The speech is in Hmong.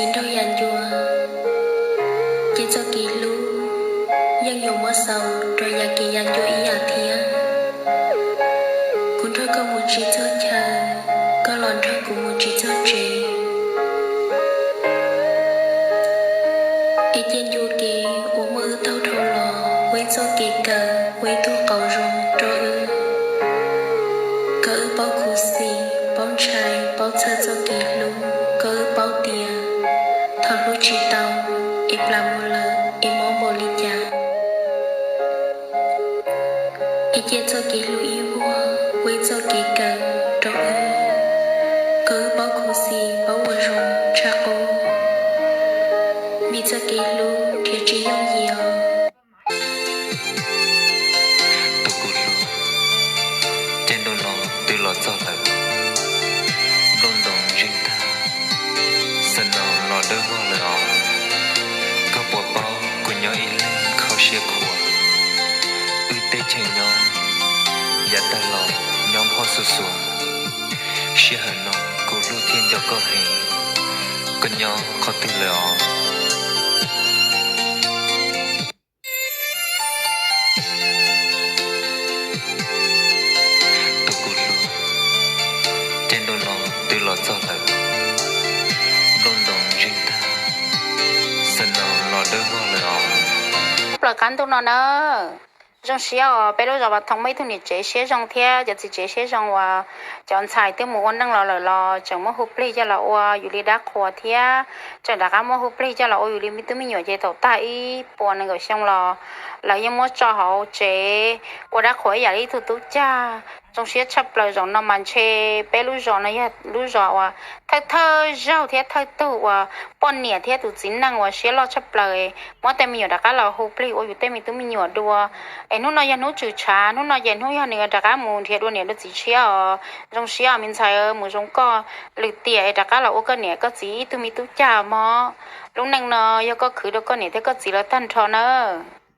Kev nrog yam ncua, ces txoj kev hlub yeej yuav muab xaus rau yam kev yam ncua ib yam thiab. Kuv nrog koj mus tsis txog chaw, koj los nrog kuv mus tsis txog tsev. Es cia ncua kev uas muaj wb taug dhau los ua ib txoj kev kawm, ua ib tug qauv zoo rau wb, kom wb paub khuv xim, paub ntshai, paub txhawj txoj kev hlub, kom wb paub tias thaum hlub tsis tau es plam mus lawm es mob npaum li cas. Es cia txoj kev hlub ib vuag ua ib txoj kev kawm rau wb, kom wb paub khuv xim, paub ua zoo tshaj qub, vim txoj kev hlub nrhiav tsis yooj yim os. Tus kuv hlub, caij ntuj no twb los txog lawm, nplooj ntoos ntsig tag, snow los dawb vog lawm os. Koj puas paub kuv nyob ib leeg kho siab khuav, wb teb chaws nyob yav tag los nyob npog xuas xuas. Sij hawm no kuv hlub thiab nco koj heev, koj nyob qhov twg lawm os? Tus kuv hlub, caij ntuj no twb los txog lawm, nplooj ntoos ntsig tag, snow los dawb vog lawm os. Plaws qab ntuj no na, zoo siab os, peb lub zos Vaj Thoom muaj ib tug niam tsev siab zoo thiab cov txiv tsev siab zoo uas cov ntxhais twb mus ua neej los lawm los tseem muab hu plig coj los ua yus li dab qhuas thiab tseem rov qab muab hu plig coj los ua yus li me tub me nyuam ces thaum tag ib puas nees nkaum xyoo los lawv yeej muab tso hauv tsev ua dab qhuas ib yam li ib tug tub cag. Zoo siab tshaj plaws, zaum no mas ntshe peb lub zos no yog lub zos uas thawj thawj zaug thiab thawj tug uas poj niam thiab tus txiv neej uas siab loj tshaj plaws muab tej me nyuam rov qab los hu plig ua yus tej me tub me nyuam dua. Es hnub no yog hnub tshwm tshav, hnub no ces hnub yog nws rov qab mus nrhiav dua niam dua txiv tshiab os. Zoo siab me ntxhais, mus zoo koj lwm tiam es rov qab los ua koj niam koj txiv ib tug me tub cag mog. Lub neej no yog koj khwv rau koj niam thiab koj txiv lawv tag nrho nawb.